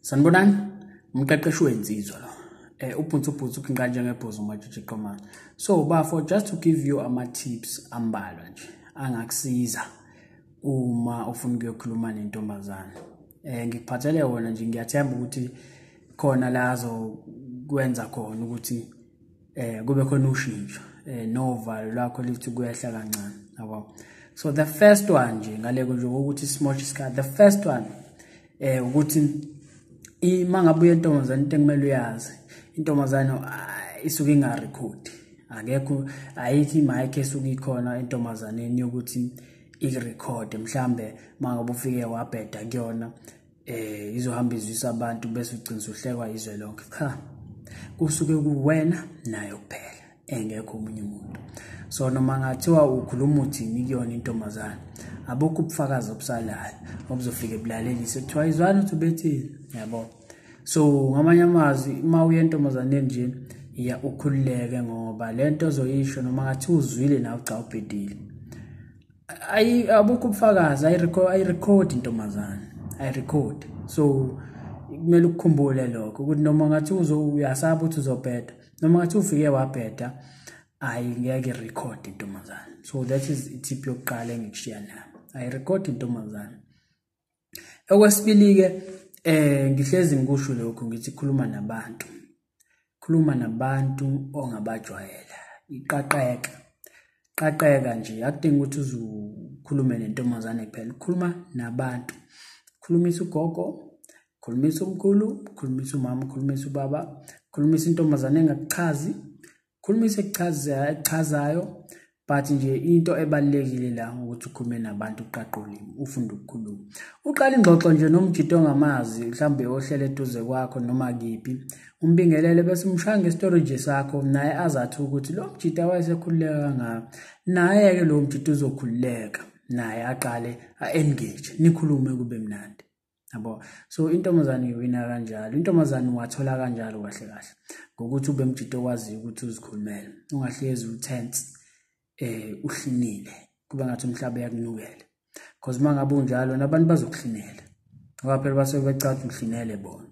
Sanibonani, umqeqeshi wensizwa lo. Ubhutsu ukinqa njengebhozo uMatshitshi Qomane. So bafo, just to give you ama-tips ambalwa nje angakusiza uma ufuna ukuyokhuluma nentombazane. Ngikuphathele wona nje, ngiyathemba ukuthi khona la azokwenza khona ukuthi kube khona ushintsho, novalo lwakho lithi kuyehla kancane, yabo. So the first one nje, ngaleko nje ukuthi simoshe isikhathi, the first one ukuthi uma ngabe uya entombazane, into ekumele uyazi, intombazane isuke ingarekhodi, akekho, ayikho i-mic esuke ikhona entombazaneni yokuthi irekhode. Mhlambe uma ngabe ufike wabheda kuyona, izohamba izwisa abantu bese ugcina usuhlekwa izwe lonke. Cha, kusuke kuwena nayo kuphela, engekho omunye umuntu. So noma ngathiwa ukhuluma uthini kuyona intombazane, abukho ubufakazi obusalayo obuzofike bulalelise kuthiwa izwana ukuthi ubethini, yabo. So ngamanye amazwi, uma uya entombazaneni nje, iya ukhululeke, ngoba lento ozoyisho noma ngathi uzwile nawe cha ubhedile, abukho ubufakazi, ayirekhodi intombazane, ayirekhodi. So kumele ukukhumbule lokho, ukuthi noma ngathi uyasaba ukuthi uzobheda, noma ngathi ufike wabheda, ayingeke irekhodi intombazane. So that is i-tip yokuqala engikushiya nayo, ayirekhodi intombazane. Okwesibili-ke, ngihlezi ngikusho lokhu, ngithi khuluma nabantu, khuluma nabantu ongabajwayela, iqaqeka qaqeka nje, akudingi ukuthi uze ukhulume nentombazane kuphela, khuluma nabantu, khulumisa ugogo, khulumisa umkhulu, khulumisa umama, khulumisa ubaba, khulumisa intombazane engakuchazi, khulumisa ekuchazayo. But nje into ebalulekile la ukuthi ukhulume nabantu, uqaqe ulimi, ufunde ukukhuluma, uqala ingxoxo nje nomjito ongamazi, mhlawumbe ohlele eduze kwakho noma kephi, umbingelele bese umshaya ngestori nje sakho, naye azathi ukuthi lo mjito wayesekhululeka kangaka, naye-ke lo mjito uzokhululeka, naye aqale a-engage, nikhulume kube mnandi, yabo. So intombazane iwina kanjalo, intombazane ungathola kanjalo kahle kahle ngokuthi ube mjito okwaziyo ukuthi uzikhulumele, ungahlezi utense, uhlinile, kuba ngathi umhlaba uyakunukela, because uma ngabe unjalo nabantu bazokuhlinela, ngoba phela basuke becathi uhlinele bona,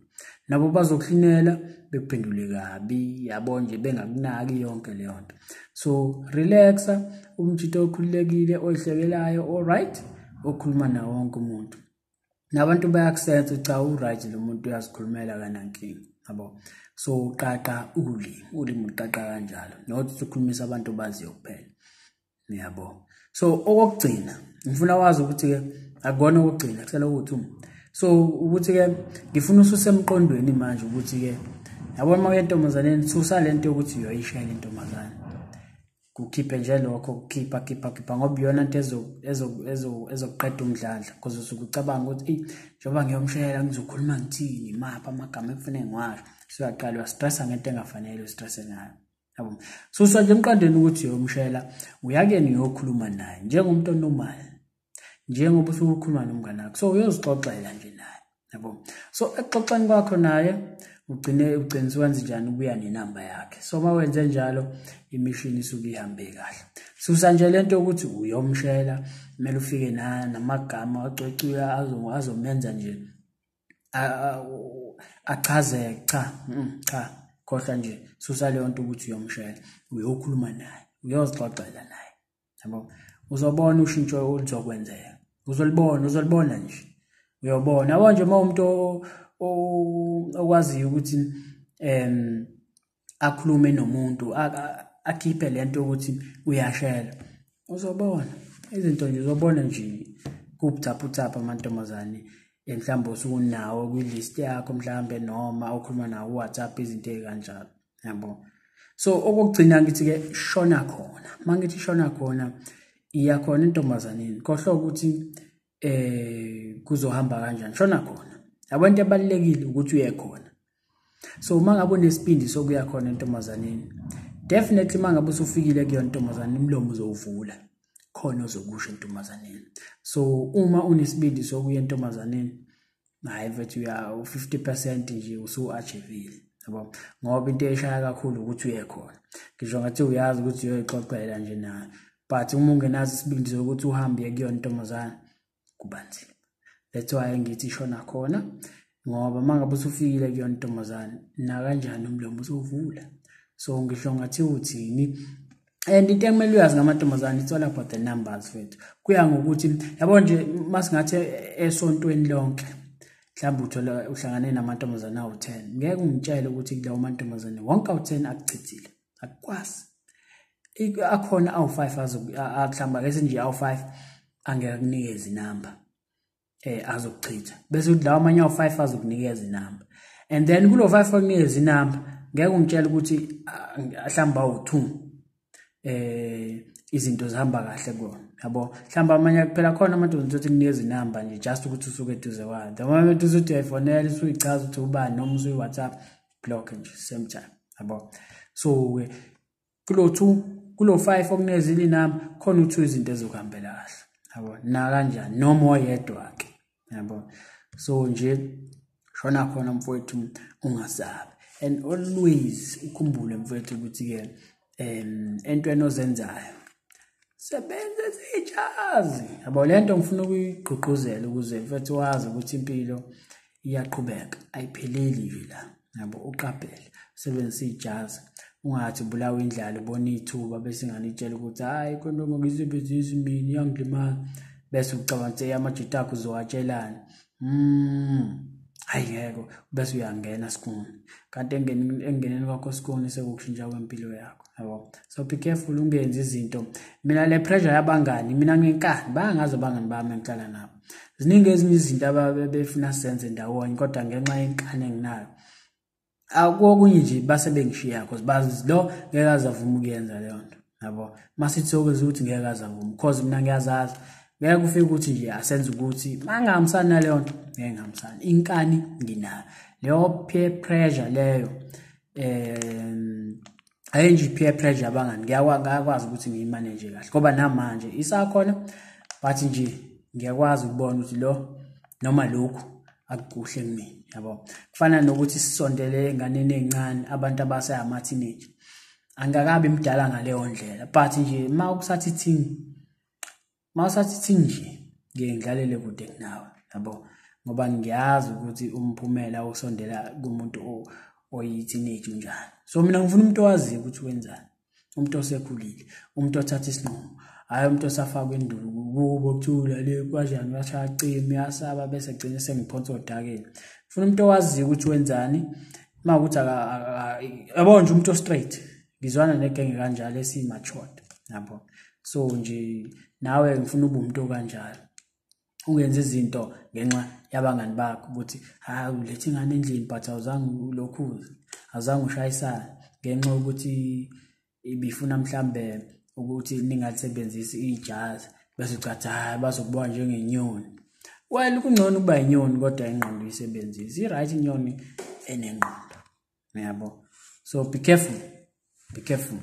nabo bazokuhlinela bekuphendule kabi, yabo nje, bengakunaki yonke leyo nto. So relaxa, umjito okhululekile, oyihlekelayo, alright, okhuluma nawo wonke umuntu, nabantu bayakusensa cha u-right lo muntu, uyazikhulumela kanankinga, yabo. So qaqa ulimi, ulimi uqaqa kanjalo, not ukhulumisa abantu obaziyo kuphela, yabo. So okokugcina ngifuna wazi ukuthi-ke akukona okugcina, kusela ukuthi so ukuthi-ke ngifuna ususe emqondweni manje ukuthi-ke, yabona, uma uya entombazaneni, susa lento yokuthi uyoyishayela intombazane, kukhiphe nje lokho, kukhipha khipha khipha, ngoba iyona nto ezokuqeda umdlandla, because usuke ucabanga ukuthi eyi, njengoba ngiyomshayela ngizokhuluma ngithini, imaphi amagama ekufanele ngiwasho. Usuyaqala uyastressa ngento engafanele ustresse ngayo, yabo. Susa nje emqondweni ukuthi uyomshayela, uyakuyena uyokhuluma naye njengomuntu onormal, njengoba usuke ukhuluma nomngane wakho, so uyozixoxela nje naye, yabo. So ekuxoxeni kwakho naye ugcine usuwenza njani, ubuya nenamba yakhe. So uma wenze njalo, imishini isuke ihambe kahle. Susa nje lento yokuthi uyomshela, kumele ufike namagama acwecile azomenza nje achazeke. Cha, cha, khohlwa nje, susa leyo nto ukuthi uyomshela, uyokhuluma naye, uyozixoxela naye, yabo. Uzobona ushintsho oluzokwenzeka, uzolibona, uzolibona nje, uyobona, yabo nje. Uma umuntu okwaziyo ukuthi akhulume nomuntu, akhiphe lento yokuthi uyashela, uzobona izinto nje, uzobona nje kubuthaphuthapha amantombazane, mhlawumbe usunawo kwi-list yakho, mhlawumbe noma okhuluma nawo ku-WhatsApp, izinto ey'kanjalo, yabo. So okokugcina ngithi-ke shona khona, uma ngithi shona khona, iya khona entombazaneni, khohlwa ukuthi kuzohamba kanjani, shona khona, yabo. Into ebalulekile ukuthi uye khona. So uma ngabe unesibindi sokuya khona entombazaneni, definitely uma ngabe usufikile kuyona intombazane, umlomo uzowuvula, khona ozokusho entombazaneni. So uma unesibindi sokuya entombazaneni, hhayi mfethu, uya u-50% nje usu-achieve-ile, yabo, ngoba into eshaya kakhulu ukuthi uye khona. Ngisho ngathi uyazi ukuthi uyoyixoxela nje nayo, but uma ungenaso isibindi sokuthi uhambe uye kuyona intombazane, kuba nzima. That's why ngithi shona khona. Ngoba uma ngabe usufikile kuyona intombazane, nakanjani umlomo usuvula. So ngisho ngathi uthini. And into ekumele uyazi ngamantombazane, it's all about the numbers mfethu. Kuya ngokuthi yabo nje masingathi esontweni lonke mhlawumbe uthola uhlangane namantombazane awu-10, ngeke ungitshele ukuthi kulawo mantombazane wonke awu-10 akuchithile, akukwazi. Akhona awu-5 mhlawumbe ake nje awu-5 angeke akunikeze inamba azokuchitha, bese uthi lawo amanye awu-5 azokunikeza inamba, and then kulo 5 akunikeza inamba ngeke ungitshele ukuthi mhlawumbe awu-2 izinto zihamba kahle kuwona, yabo. Mhlawumbe amanye kuphela khona amantombazane ukuthi kunikeza inamba nje just ukuthi usuke eduze kwayo. The moment usuthi uyayifonela usuyichaza ukuthi ubani noma usuyi-WhatsApp block nje same time, yabo. So kulo 2 kulo 5 okunikezile inamba khona u2 izinto ezokuhambela kahle, yabo, na kanjani noma oyedwa ke, yabo. So nje shona khona mfowethu, ungasabi, and always ukhumbule mfowethu ukuthi ke entweni ozenzayo sebenza ijazi, yabo. Lento ngifuna ukuyigqugquzela ukuze mfethu wazi ukuthi impilo iyaqhubeka, ayipheleli nje la, yabo. Uqaphele, usebenzise ijazi, ungathi ubulawa indlala ubona ithuba bese nganitshela ukuthi hayi khona ngizibizisi mina iyangilimaza, bese ucabanga ukuthi amajita akho uzowatshelana, hayi ngeke, bese uyangena sikuni, kanti engeneni kwakho sikuni sekukushintsha kwempilo yakho, yabo. So be careful, ungenzi izinto. Mina le pressure yabangani, mina nginkani, bayangazi abangani bami engihlala nabo, ziningi ezinye izinto ababefuna senze ndawonye, kodwa ngenxa yenkani enginayo akokunye nje base bengishiya, because bazi lo ngeke azavume ukuyenza leyo nto, yabo. Masithi sokwenza ukuthi ngeke azavume, because mina ngiyazazi ngeke kufike ukuthi nje asenze ukuthi mangihambisani naleyo nto, ngeke ngihambisane, inkani nginayo leyo peer pressure leyo, ayenje peer pressure abangani, ngiyakwazi ukuthi ngiyimanage kahle, ngoba namanje isakhona, but nje ngiyakwazi ukubona ukuthi lo noma lokhu akukuhle kumina, yabo. Kufana nokuthi sisondele enganeni encane, abantu abaseyama teenage, angakabi mdala ngaleyo ndlela, but nje mawusathi thing nje ngiye ngidlalele kude kunawe, yabo, ngoba ngiyazi ukuthi umphumela wokusondela kumuntu oyi-teenage unjani. So mina ngifuna umuntu owaziyo ukuthi wenzani, umuntu osekhulile, umuntu othatha isinqumo, hhayi umuntu osafakwa induku kubo kuthula le kanjani washaya cima uyasaba bese egcine sengiphonsa odakeni. Ngifuna umuntu owaziyo ukuthi wenzani, uma ukuthi yabo nje umuntu o-straight, ngizwana negenge kanjalo esi-matured, yabo. So nje nawe ngifuna ube umuntu okanjalo, ungenzi izinto ngenxa yabangani bakho ukuthi hayi ulethe ingane endlini but awuzange ulokhuze, awuzange ushayisane ngenxa yokuthi ibifuna mhlambe ukuthi ningalisebenzisi ijazi, bese ucathi hayi bazokubona njengenyoni. Well, kungcono ukuba inyoni kodwa ingqondo uyisebenzise, i-right inyoni enengqondo, yabo. So be careful, be careful.